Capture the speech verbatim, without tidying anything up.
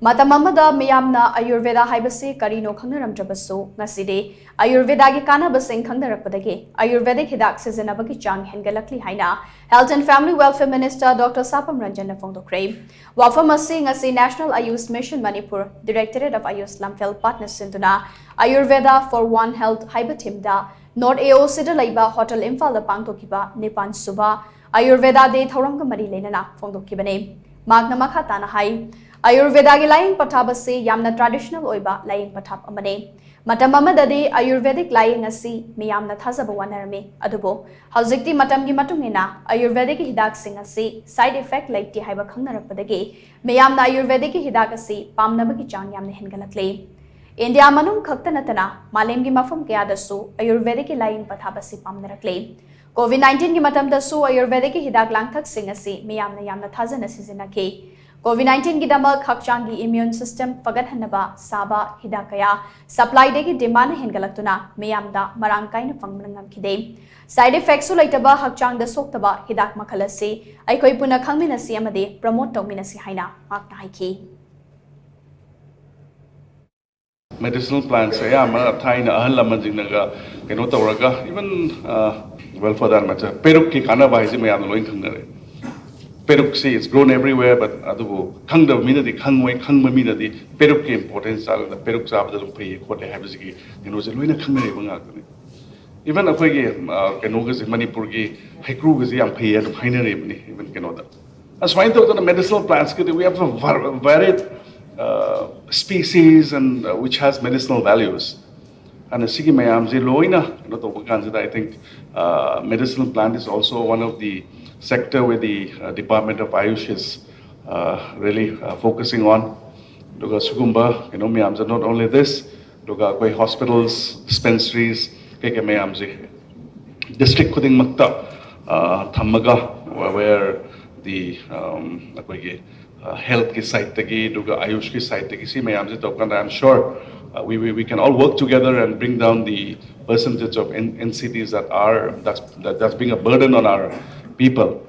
ꯃꯇꯝ ꯑꯃꯗ ꯃꯤꯌꯥꯝꯅ ꯑꯌꯨꯔꯚꯦꯗꯥ ꯍꯥꯏꯕꯁꯤ ꯀꯔꯤꯅꯣ ꯈꯪꯅꯔꯝꯗ꯭ꯔꯕꯁꯨ, ꯉꯁꯤꯗꯤ ꯑꯌꯨꯔꯚꯦꯗꯥꯒꯤ ꯀꯥꯟꯅꯕꯁꯤꯡ ꯈꯪꯅꯔꯛꯄꯗꯒꯤ ꯑꯌꯨꯔꯚꯦꯗꯤꯛ ꯍꯤꯗꯥꯛ ꯁꯤꯖꯤꯟꯅꯕꯒꯤ ꯆꯥꯡ ꯍꯦꯟꯒꯠꯂꯛꯂꯤ ꯍꯥꯏꯅ Health and Family Welfare Minister Doctor Sapam Ranjan ꯅ ꯐꯣꯡꯗꯣꯛꯈ꯭ꯔꯦ꯫ ꯋꯥꯐꯝ ꯑꯁꯤ ꯉꯁꯤ National Ayush Mission Manipur, Directorate of Ayush ꯂꯝꯐꯦꯜ ꯄꯥꯠꯅ ꯁꯤꯟꯗꯨꯅ Ayurveda for One Health ꯍꯥꯏꯕ theme the North A O C ꯗ ꯂꯩꯕ Hotel ꯏꯝꯐꯥꯜꯗ ꯄꯥꯡꯊꯣꯛꯈꯤꯕ ꯅꯤꯄꯥꯟ ꯁꯨꯕ ꯑꯌꯨꯔꯚꯦꯗꯥ ꯗꯦ ꯊꯧꯔꯝꯒ ꯃꯔꯤ ꯂꯩꯅꯅ ꯐꯣꯡꯗꯣꯛꯈꯤꯕꯅꯤ꯫ ꯃꯍꯥꯛꯅ ꯃꯈꯥ ꯇꯥꯅ ꯍꯥꯏ, ꯑꯌꯨꯔꯚꯦꯗꯥꯒꯤ ꯂꯥꯌꯦꯡ ꯄꯊꯥꯞ ꯑꯁꯤ ꯌꯥꯝꯅ traditional ꯑꯣꯏꯕ ꯂꯥꯌꯦꯡ ꯄꯊꯥꯞ ꯑꯃꯅꯤ꯫ ꯃꯇꯝ ꯑꯃꯗꯗꯤ ꯑꯌꯨꯔꯚꯦꯗꯤꯛ ꯂꯥꯌꯦꯡ ꯑꯁꯤ ꯃꯤꯌꯥꯝꯅ ꯊꯥꯖꯕ ꯋꯥꯅꯔꯝꯃꯤ, ꯑꯗꯨꯕꯨ ꯍꯧꯖꯤꯛꯇꯤ ꯃꯇꯝꯒꯤ ꯃꯇꯨꯡ ꯏꯟꯅ ꯑꯌꯨꯔꯚꯦꯗꯤꯛꯀꯤ ꯍꯤꯗꯥꯛꯁꯤꯡ ꯑꯁꯤ side effect ꯂꯩꯇꯦ ꯍꯥꯏꯕ ꯈꯪꯅꯔꯛꯄꯗꯒꯤ ꯃꯤꯌꯥꯝꯅ ꯑꯌꯨꯔꯚꯦꯗꯤꯛꯀꯤ ꯍꯤꯗꯥꯛ ꯑꯁꯤ ꯄꯥꯝꯅꯕꯒꯤ ꯆꯥꯡ ꯌꯥꯝꯅ ꯍꯦꯟꯒꯠꯂꯛꯂꯤ꯫ ꯏꯟꯗꯤꯌꯥ ꯃꯅꯨꯡ ꯈꯛꯇ ꯅꯠꯇꯅ ꯃꯥꯂꯦꯝꯒꯤ ꯃꯐꯝ ꯀꯌꯥꯗꯁꯨ ꯑꯌꯨꯔꯚꯦꯗꯤꯛꯀꯤ ꯂꯥꯌꯦꯡ ꯄꯊꯥꯞ ꯑꯁꯤ ꯄꯥꯝꯅꯔꯛꯂꯤ꯫ COVID nineteen ꯒꯤ ꯃꯇꯝꯗꯁꯨ ꯑꯌꯨꯔꯚꯦꯗꯤꯛꯀꯤ ꯍꯤꯗꯥꯛ ꯂꯥꯡꯊꯛꯁꯤꯡ ꯑꯁꯤ ꯃꯤꯌꯥꯝꯅ ꯌꯥꯝꯅ ꯊꯥꯖꯅ ꯁꯤꯖꯤꯟꯅꯈꯤ꯫ COVID nineteen ꯒꯤꯗꯃꯛ ꯍꯛꯆꯥꯡꯒꯤ immune system ꯐꯒꯠꯍꯟꯅꯕ ꯁꯥꯕ ꯍꯤꯗꯥꯛ ꯀꯌꯥ supply ꯗꯒꯤ demand ꯅ ꯍꯦꯟꯒꯠꯂꯛꯇꯨꯅ ꯃꯤꯌꯥꯝꯗ ꯃꯔꯥꯡ ꯀꯥꯏꯅ ꯐꯪꯕ ꯉꯝꯈꯤꯗꯦ꯫ Side effect ꯁꯨ ꯂꯩꯇꯕ, ꯍꯛꯆꯥꯡꯗ ꯁꯣꯛꯇꯕ ꯍꯤꯗꯥꯛ ꯃꯈꯜ ꯑꯁꯤ ꯑꯩꯈꯣꯏ ꯄꯨꯟꯅ ꯈꯪꯃꯤꯟꯅꯁꯤ ꯑꯃꯗꯤ promote ꯇꯧꯃꯤꯟꯅꯁꯤ ꯍꯥꯏꯅ ꯃꯍꯥꯛꯅ ꯍꯥꯏꯈꯤ꯫ Medicinal plants ꯁꯦ ꯑꯌꯥꯝꯕ ꯊꯥꯏꯅ ꯑꯍꯜ ꯂꯃꯟꯁꯤꯡꯅꯒ ꯀꯩꯅꯣ ꯇꯧꯔꯒ, even well, for that matter, ꯄꯦꯔꯨꯛꯀꯤ ꯀꯥꯟꯅꯕ ꯍꯥꯏꯁꯦ ꯃꯌꯥꯝꯅ ꯂꯣꯏ ꯈꯪꯅꯔꯦ꯫ ꯄꯦꯔꯨꯛꯁꯤ is grown everywhere, but ꯑꯗꯨꯕꯨ ꯈꯪꯗꯕ ꯃꯤꯅꯗꯤ ꯈꯪꯉꯣꯏ, ꯈꯪꯕ ꯃꯤꯅꯗꯤ ꯄꯦꯔꯨꯛꯀꯤ importance ꯆꯥꯕꯗ, ꯄꯦꯔꯨꯛ ꯆꯥꯕꯗ ꯑꯗꯨꯝ ꯐꯩꯌꯦ ꯈꯣꯠꯂꯦ ꯍꯥꯏꯕꯁꯤꯒꯤ ꯀꯩꯅꯣꯁꯦ ꯂꯣꯏꯅ ꯈꯪꯅꯔꯤꯕ ꯉꯥꯛꯇꯅꯤ꯫ Even ꯑꯩꯈꯣꯏꯒꯤ ꯀꯩꯅꯣꯒꯁꯦ, ꯃꯅꯤꯄꯨꯔꯒꯤ ꯍꯩꯀ꯭ꯔꯨꯒꯁꯦ ꯌꯥꯝ ꯐꯩꯌꯦ ꯑꯗꯨꯝ ꯍꯥꯏꯅꯔꯤꯕꯅꯤ꯫ Even ꯀꯩꯅꯣꯗ ꯑꯁꯨꯃꯥꯏꯅ ꯇꯧꯗꯅ medicinal plants ꯀꯤꯗꯤ we have a varied species and which has medicinal values. ꯑꯗꯨꯅ ꯁꯤꯒꯤ ꯃꯌꯥꯝꯁꯦ ꯂꯣꯏꯅ ꯀꯩꯅꯣ ꯇꯧꯕ ꯀꯥꯟꯁꯤꯗ, I think medicinal plant is also one of the sector where the Department of Ayush is really focusing on. ꯑꯗꯨꯒ ꯁꯤꯒꯨꯝꯕ ꯀꯩꯅꯣ ꯃꯌꯥꯝꯁꯦ, not only this, ꯑꯗꯨꯒ ꯑꯩꯈꯣꯏ hospitals, dispensaries ꯀꯩꯀꯩ ꯃꯌꯥꯝꯁꯦ district ꯈꯨꯗꯤꯡꯃꯛꯇ ꯊꯝꯃꯒ, where the ꯑꯩꯈꯣꯏꯒꯤ health ꯀꯤ side ꯇꯒꯤ ꯑꯗꯨꯒ Ayush ꯀꯤ side ꯇꯒꯤ ꯁꯤ ꯃꯌꯥꯝꯁꯦ ꯇꯧꯀꯥꯟꯗ, I am sure we, we, we can all work together and bring down the percentage of N, NCDs that are, that's, that, that's being a burden on our people.